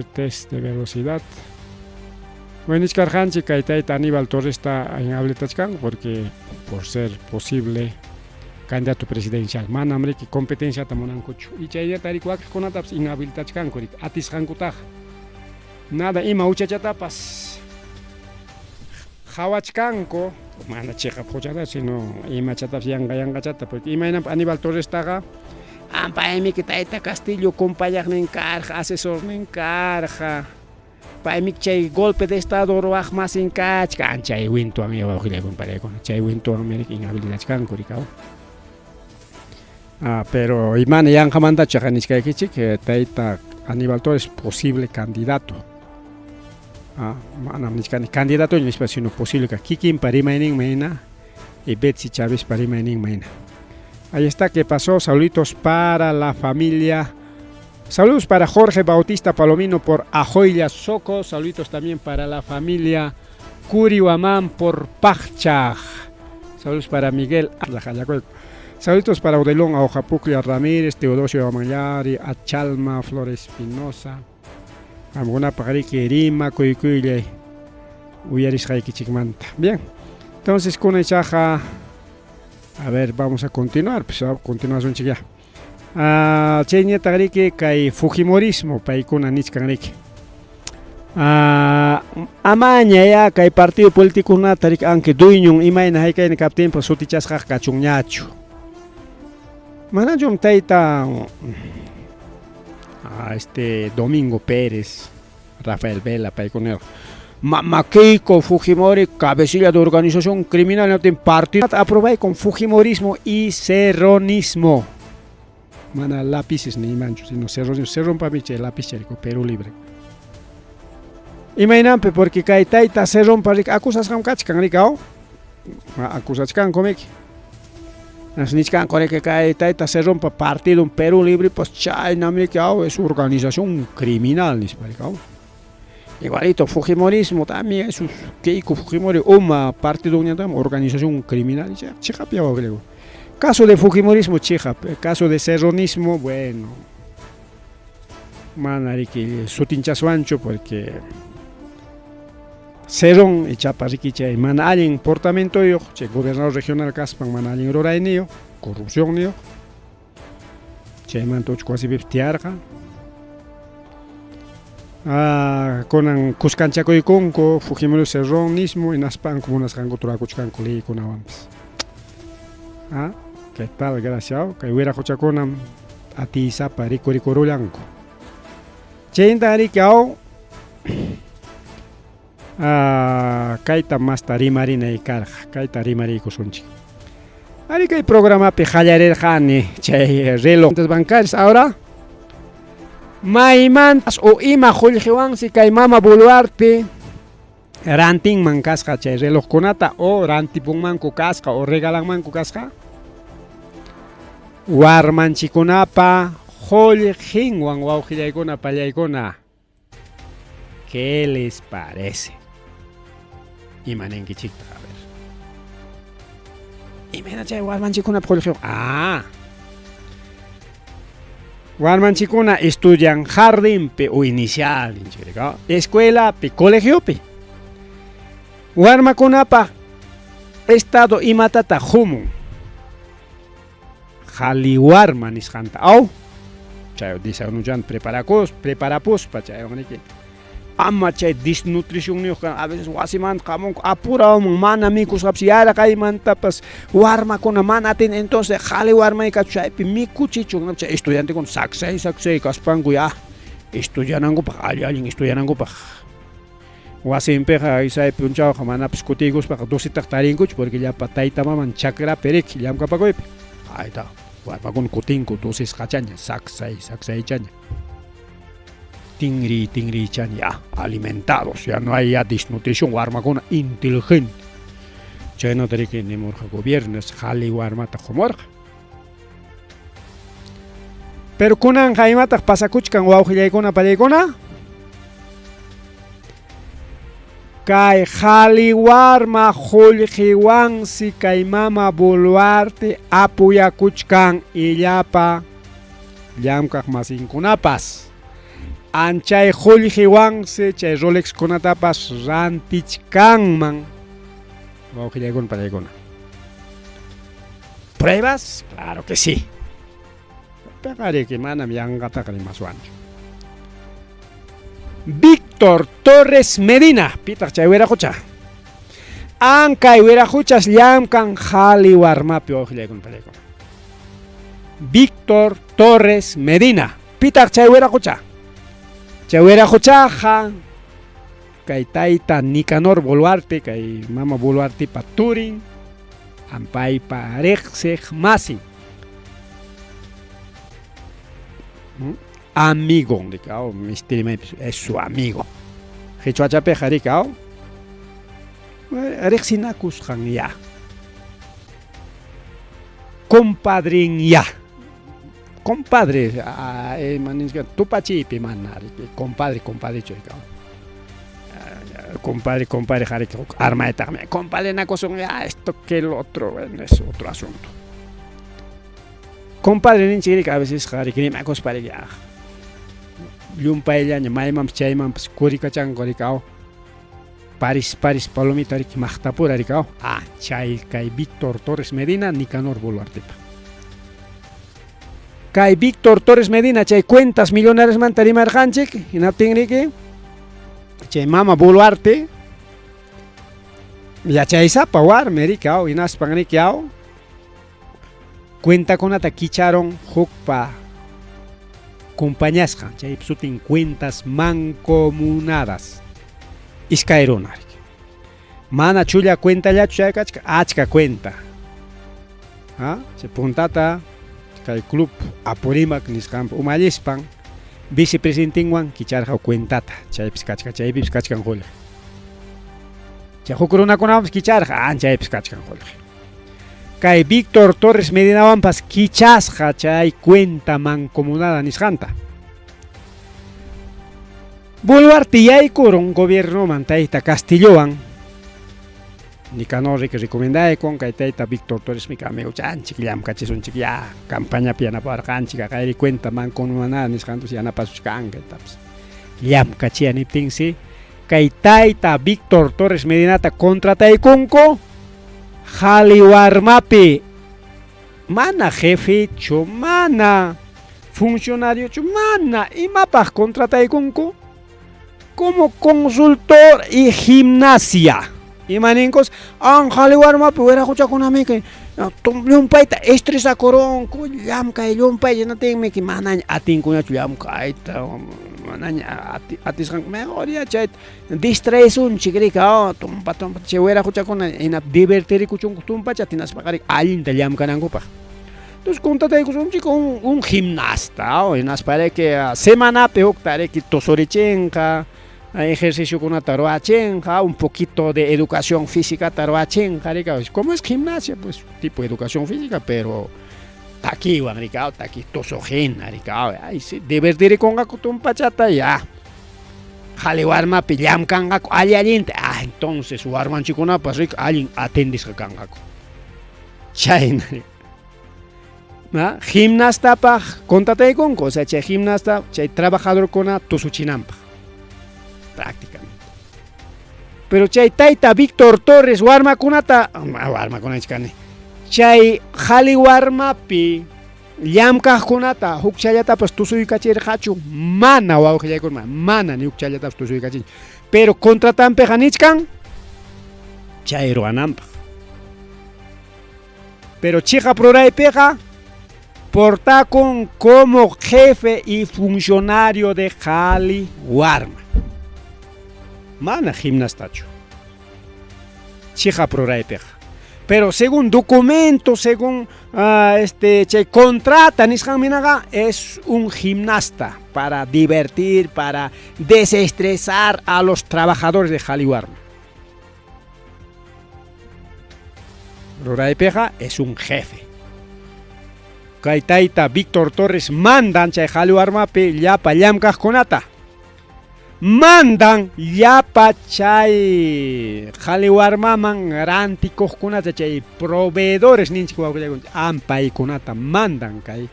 Test de velocidad. Bueno, nichkarqanchik kay tayta Aníbal Torresta inhabilitachkan porque por ser posible candidato presidencial manam riki competenciata munankuchu y chaynata riki wakiqkunatapas inhabilitachkanku riki atisqankutaqa nada ima huchachatapas qhawachkanku mana chiqap huchata sino imachatapas yanqa yanqachata porque imaynanpi Aníbal Torrestaqa paymi tayta Castillo kumpallaqnin karqa asesornin karqa paymi chay golpe de estado ruwaq masin kachkan chay wintuwan wawqillaykuna pariykuna chay wintuwanmi riki inhabilitachkanku riki pero imana yanqamantachu chaqa nichkaykichik tayta Aníbal Torres posible candidato manam nichkani candidatoña nispa sino posible ka kikinpa rimayninman hina y Betsy Chávezpa rimayninman hina. Ahí está que pasó. Saluditos para la familia. Saludos para Jorge Bautista Palomino por Ajoya Soco. Saluditos también para la familia Curihuamán por Pachaj. Saludos para Miguel Saluditos para Odelón Aojapuclia Ramírez, Teodosio Amayari, Achalma Flores Espinosa. Qamkunapaq riki rima kuykuylay uyarisqaykichikmanta. Bien. Entonces kunan ichaqa a ver, vamos a continuar, pues continuasunchik ya. Chayñataq riki kay fujimorismo paykuna nichkan riki. Amaña ya kay partido políticokunata riki aunque dueñon imayna haykayna kaptinpas sutichasqaqa kachunñachu. Manachum tayta este Domingo Pérez, Rafael Vela paykuna Mama Keiko Fujimori, cabecilla de organización criminal, no tiene partido. Aprobay con Fujimorismo y serronismo. Mana lápices ni mancho, sino serronismo. Cerrón pa chay lápiz charico, Perú libre. Imaynanpi porque kay tayta Cerrón pa riki acusasqam kachkan rikaw. Acusachkanku miki. Nichkanku riki kay tayta Cerrónpa partido Perú Libre pues chaynam riki es organización criminal nispa rikaw. Igualito Fujimorismo también es Keiko Fujimori uma partido organización criminal chiqap ya. Caso de Fujimorismo chiqap, caso de serronismo bueno mana riki sutinchaswanchu porque Cerrón ichapas riki chay mana allin portamentoyuq chay gobernador regional kaspan mana allin rurayniyuq corrupcionniyuq chaymanta uchku wasipipis tiyarqa kunan kuskanchakuykunku Fujimori serronismo hinaspanku munasqankuta rurakuchkanku leykunawanpas. ¿Qué tal? Gracias. Kay wiraquchakunam atiysapa rikurikurullanku. Chayta riki aw kayta masta rimarinay karqa, kayta rimariykusunchik. Ari kay programapi qallarirqani chay reloj bancarios ahora maymantas o ima qullqiwansi kay mama Boluarte rantinman kasqa chay relojkunata o rantipunmanku kasqa o regalanmanku kasqa warmanchikunapa qullqinwan wawqillaykuna pallaykuna. ¿Qué les parece? Ima ninkichiktaq a ver. Imayna chay warmanchikunapa qullqiwan? Warmanchikuna estudian jardinpi o inicial ninchik escuelapi, colegiopi. Warmakunapaq estado imatataq qumun? Qhali warma nisqanta aw chay desayunuchanta preparapuspa chaywan riki ama chay desnutricionniyuq a veces wasimanta qamunku apurawan mana mikusqapas yarqaymantapas warmakuna mana atin entonces qhali warmaykachu chaypi mikuchichun chay estudiantekuna saksay saksay kaspanku ya estudianankupaq alli allin estudianankupaq wasinpiqa isay punchawqa manapas kutiykuspaqa docetaq tarinkuchu porque llapa tayta maman chakrapi riki llamk'apakuypi ayta warmakuna kutinku docesqachaña saksay saksaychaña tingri tingriychaña ya alimentados ya no hay ya desnutrición warmakuna inteligente chaynata riki nimurqa gobierno qhali warmata qumurqa. Pero kunanqa imataq pasakuchkan wawqillaykuna pallaykuna? Kay qhali warma qullqiwansi kay mama Boluarte apoyakuchkan illapa llamk'aq masinkunapas. Anchay qullqiwansi chay Rolexkunatapas rantichkanman. Wawqillaykuna panaykuna. ¿Pruebas? Claro que sí. Paqariki manam yanqataqa rimaswanchu. Víctor Torres Medina, pitaq chay wiraqucha. Ankay wiraquchas llamkan qhali warmapi wawqillaykuna panaykuna. Víctor Torres Medina. Pitaq chay wiraqucha? Chay wiraquchaqa kay tayta Nicanor Boluarte, kay mama Boluartepa turin, ampaypa riqsiq masin. Amigo, rikaw, misti rimaypis es su amigo. Qichwachapiqa rikaw, riqsinakusqan ya. Compadren ya. Compadre, tupachiypi mana, compadre, compadrechu rikaw. Compadre, compadre, armaytaqmi, compadre nakusun ya, esto que el otro, bueno, es otro asunto. Compadre ninchik riki a veces riki rimakuspa riki llumpayllaña maymanpas chaymanpas kurikachanku riki aw Paris Paris Palomita riki maqtapura riki aw ah chay kay Víctor Torres Medina Nicanor Boluartepa. Kay Víctor Torres Medina chay cuentas millonariasmanta rimarqanchik hinaptin riki chay mama Boluarte yachaysapa warmi riki aw hinaspan riki aw cuentakunata kicharon hukpa compañasqan chay sutin cuentas mancomunadas iskay runa riki mana chulla cuentallachu chay kachka achka cuenta ha chay puntata kay club Apurímac nisqanpa umallispan vicepresidentinwan kicharqa cuentata chaypis kachka chaypipis kachkan qullqi chay huk runakunawanpas kicharqa anchaypis kachkan qullqi kay Víctor Torres Medinawanpas kichasqa chay cuenta mancomunada nisqanta. Boluarte yaykurun gobiernoman tayta Castillowan Nicanor riki recomendaykun kay tayta Víctor Torres mi amiguchanchik llamkachisunchik ya campañapi yanapawarqanchik aqayri cuenta mancomunada nisqantas yanapasuchkan kaytapas llamkachiya niptinsi kay tayta Víctor Torres Medinata contrataykunku qhali warmapi mana jefechu mana funcionariochu mana imapaq contrataykunku como consultor y gimnasia ima ninkus an qhali warmapi wiraquchakunami kay llumpayta estresakurunku llamkay llumpay hinatinmi manaña atinkuñachu llamkayta manaña atisqanku mejor ya chayta distraesunchik riki tumpa tumpa chay wiraquchakuna hina divertirikuchunku tumpachata hinaspaqa riki allinta llamkanankupaq entonces contrataykusunchik un, un gimnasta hinaspa riki semanapi hukta riki tusurichinqa ejerciciokunata ruwachinqa un poquito de educación físicata ruwachinqa riki como es gimnasia pues tipo educación física pero takiwan riki taki tusuqhina riki ay sí divertirikunqaku tumpachata ya qhali warmapi llamkanqaku alli allinta ah entonces warmanchikkunapas riki allin atendisqa kanqaku chayna gimnastapaq contrataykunku o sea chay gimnasta chay trabajadorkuna tusuchinanpaq prácticamente pero chay tayta Víctor Torres warmakunata warmakuna kani chay qhali warmapi llamkaqkunata huk challatapas tusuykachirqachu mana wawqillaykuna mana ni huk challatapas tusuykachinchu pero contratanpiqa nichkan chay ruwananpaq pero chiqap ruraypiqa portakun como jefe y funcionario de qhali warma mana gimnastachu chiqap ruraypiqa pero según documento según este chay contrata nisqanminaqa es un gimnasta para divertir para desestresar a los trabajadores de qhali warma ruraypiqa es un jefe kay tayta Víctor Torres mandan chay qhali warmapi llapa llamkaqkunata mandan llapa chay qhali warmaman rantikuqkunata chay proveedores ninchik wawqillaykuna ampaykunata mandan kay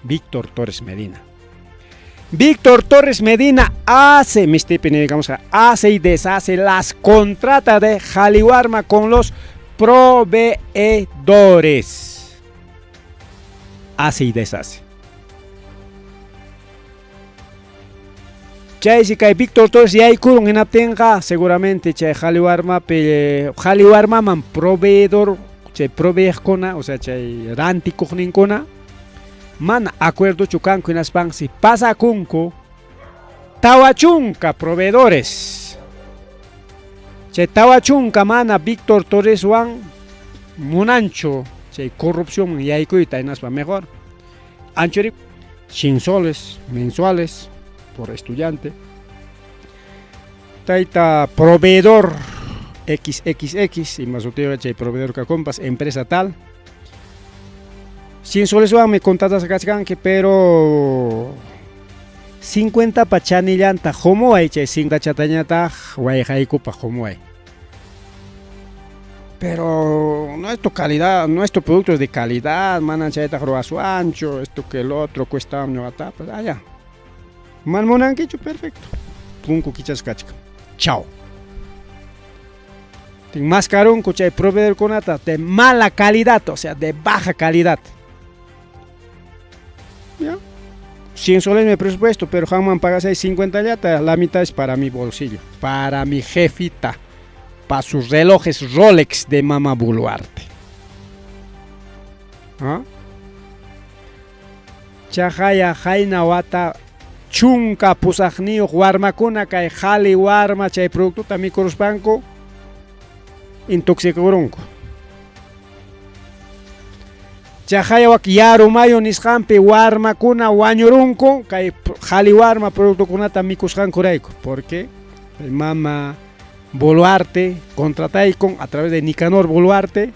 Víctor Torres Medina. Víctor Torres Medina hace, mistipi digamos, hace y deshace las contratas de Qhali Warma con los proveedores. Hace y deshace. Chaysi kay Víctor Torres yaykurun hinaptinqa seguramente chay Qhali Warmapi Qhali Warmaman proveedor chay proveeqkuna, o sea chay rantikuqninkuna mana acuerdochu kanku hinaspansi pasakunku 40 proveedores. Chay 40 mana Víctor Torreswan munanchu chay corrupción yaykuyta hinaspa mejor anchuri 100 soles mensuales por estudiante. Tayta proveedor XXX ima sutiyuq chay proveedor kakunpas empresa tal. 100 soleswanmi contratasqa kachkanki pero 50 pa chanillanta qumuway chay 50 chatañataq wayqaykupaq qumuway. Pero no es tu calidad, no es tu producto es de calidad, manan chaytaq ruwaswanchu, esto que el otro cuesta ñuqatapas, ah ya. Man munankichu, perfecto. Punku kichasqa kachkan. Chao. Maskarunku chay proveedorkunata de mala calidad, o sea, de baja calidad. ¿Ya? 100 soles mi presupuesto, pero jamás pagas ahí 50 llata, la mitad es para mi bolsillo, para mi jefita, para sus relojes Rolex de Mama Boluarte. ¿Ah? Chahaya hayna wata 18 warmakuna kay Qhali Warma chay productota mikuruspanku intoxicakurunku. Chahaya wak yarumayo nisqanpi warmakuna wañurunku kay Qhali Warma productokunata mikusqankurayku, porque Mama Boluarte contrataykun a través de Nicanor Boluarte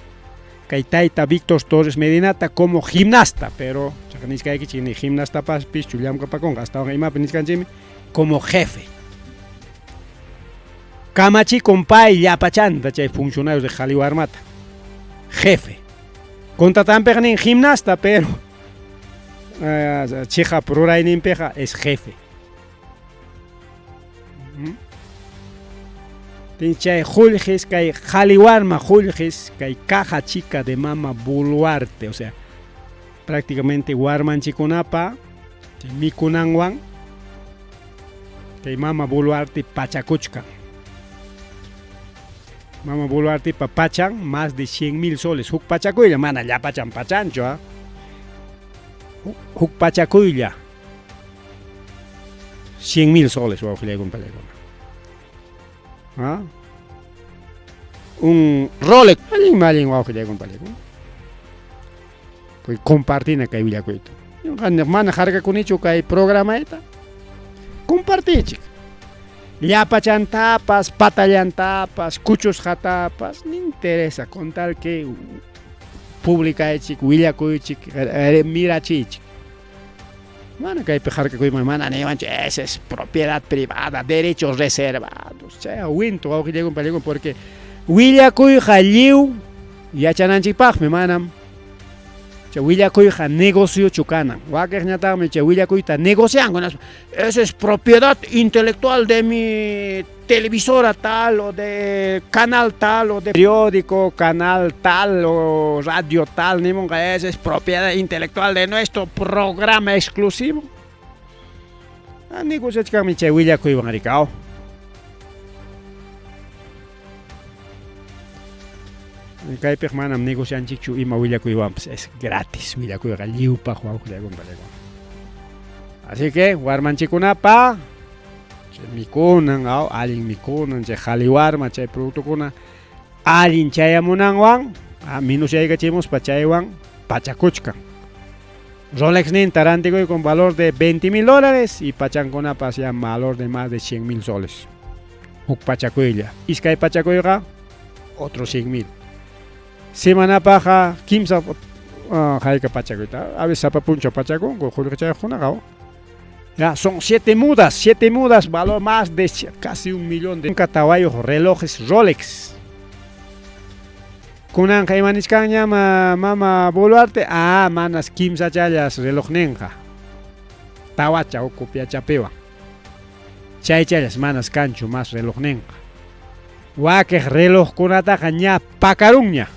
kay tayta Víctor Torres Medinata como gimnasta, pero nisqaykichik ni gimnastapaspichu llamkapakunqa astawan imapi nisqanchikmi como jefe. Kamachikun pay llapachanta chay funcionarios de Qhali Warmata. Jefe. Contratampiqa nin gimnasta, pero chiqap rurayninpiqa es jefe. Chay qullqis kay Qhali Warma qullqis kay caja chica de Mama Boluarte, o sea, prácticamente warmanchikunapa mikunanwan kay Mama Boluarte pachakuchkan. Mama Boluarte pa pachan más de 100,000 soles. Huk pachakuylla, mana llapachan pachanchu, ¿ah? Huk pachakuylla 100,000 soles, wawqillaykuna pallaykuna. ¿Ah? Un Rolex, allin allin wawqillaykuna pallaykuna. Pues compartina kay willakuyta. Mana harkakunichu kay programayta. Compartichik. Llapachantapas, patallantapas, kuchusqatapas, ni interesa con tal que publicaychik, willakuychik, mirachiychik. Mana kaypi harkakuyman, mana niwanchu, esa es propiedad privada, derechos reservados. Chay wintu wawqillaykuna pallaykuna, porque willakuyqa lliw yachananchikpaqmi, manam chay willakuyqa negociochu kanan. Wakiqñataqmi chay willakuyta negocianku, esa es propiedad intelectual de mi televisora tal o de canal tal o de periódico, canal tal o radio tal, nimunqa, esa es propiedad intelectual de nuestro programa exclusivo. Ah, negociachkanmi chay willakuywan rikaw. Kaypiq manam negocianchikchu ima willakuywanpas, es gratis willakuyqa lliwpaq wawqillaykuna pallaykuna. Así que warmanchikunapa chay mikunan, aw, allin mikunan, chay Qhali Warma, chay productokuna allin chayamunanwan, minusyaykachimuspa chaywan pachakuchkan. Rolex ninta rantikuy con valor de $20,000 y pachankunapas ya valor de más de 100,000 soles. Huk pachakuylla. Iskay pachakuyqa otro 100,000. Semanapaqqa kimsa hayka pachakuyta. A veces sapa puncha pachakunku, qullqichayuqkunaqa. Ya, son 7 mudas, 7 mudas, valor más de casi 1 millón de tawayuq relojes Rolex. Kunanqa ima nichkanña Mama Boluarte, ah, manas kimsachallas relojninqa. Tawacha huk copiachapiwan. Chaychallas manas kanchu mas relojninqa. Wakiq relojkunataqa ña pakarunña.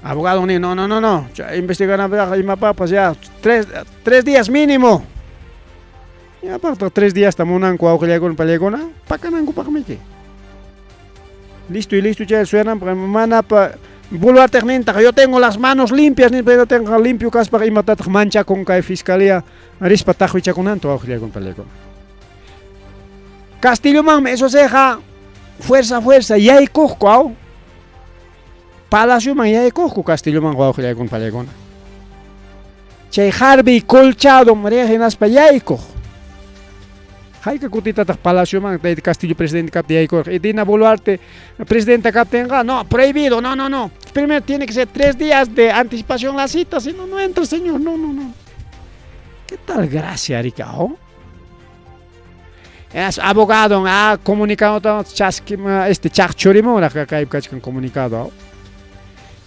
Abogado nin, no, no, no, no, chay investiganapaqqa imapaqpas ya tres días mínimo. Imapaqtaq 3 díasta munanku wawqillaykuna pallaykuna? Pakanankupaqmiki. Listo y listo chay suyananpaq manapa Boluarteqnintaq yo tengo las manos limpias nispa yo tengo limpio kaspaqa imatataq manchakun kay fiscalía rispa taqwichakunanta wawqillaykuna pallaykuna. Castillomanmi eso seqa fuerza fuerza yaykuqku aw. Palacioman yaykuqku Castilloman wawqillaykuna pallaykuna. Chay Harvey Colchado riq hinaspa yaykuq. Hayka kutitataq Palacioman tayta Castillo presidente kaptin yaykurqa? Y Dina Boluarte presidenta kaptinqa, no, prohibido, no, no, no. Primero tiene que ser 3 días de anticipación la cita, si no, no entra, señor, no, no, no. ¿Qué tal gracia, Ricao? Es abogado, ah, comunicado, chasqui, este chaqchurimunraq kaypi kachkan comunicado.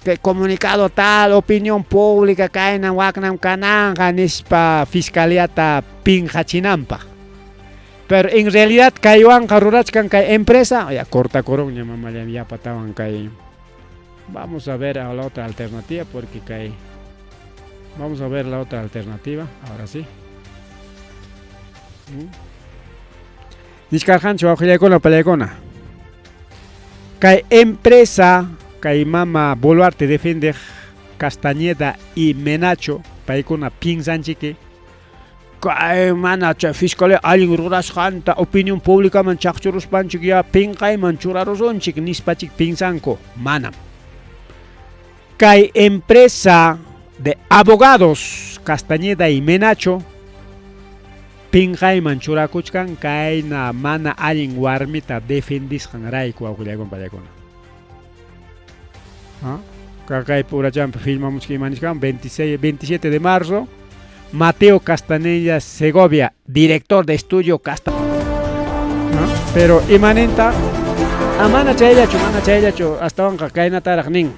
Que comunicado tal, opinión pública, kaynam, waknam kananqa, nispa fiscaliata pinqachinanpaq. Pero en realidad kaywanqa rurachkan kay empresa, ya cortakurunña mamallam yapatawan kay. Vamos a ver a la otra alternativa porque kay. Vamos a ver la otra alternativa, ahora sí. Nichkarqanchu wawqillaykuna pallaykuna. Kay empresa, kay mama Boluarte defendeq Castañeda y Menacho, paykuna piensanchiki, kay mana chay fiscalía allin rurasqanta opinión públicaman chaqchuruspanchik ya pinqayman churarusunchik nispachik piensanku, manam. Kay empresa de abogados Castañeda y Menacho pinqayman churakuchkan kayna mana allin warmita defendisqanrayku wawqillaykuna pallaykuna. ¿Ah? Kay purachampi filmamuchka ima nichkan 26, 27 de marzo Mateo Castañeda Segovia, director de estudio Castañeda. ¿Ah? Pero imaninta amana chayllachu, mana chayllachu, astawanqa kaynataraq nin.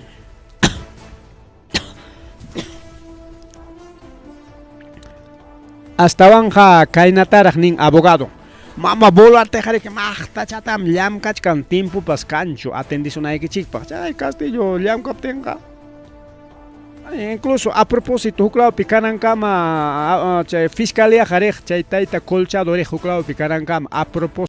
Astawanqa kaynataraq nin abogado. Mama Boluarteqa maqtachatam llamkachkan timpupas kanchu atendisunaykichikpaq. Chay Castillo llamkaptinqa. Incluso a propósito huklawpi kanankama chay fiscalía riq chay tayta Colchado riq huklawpi kanankama a propósito.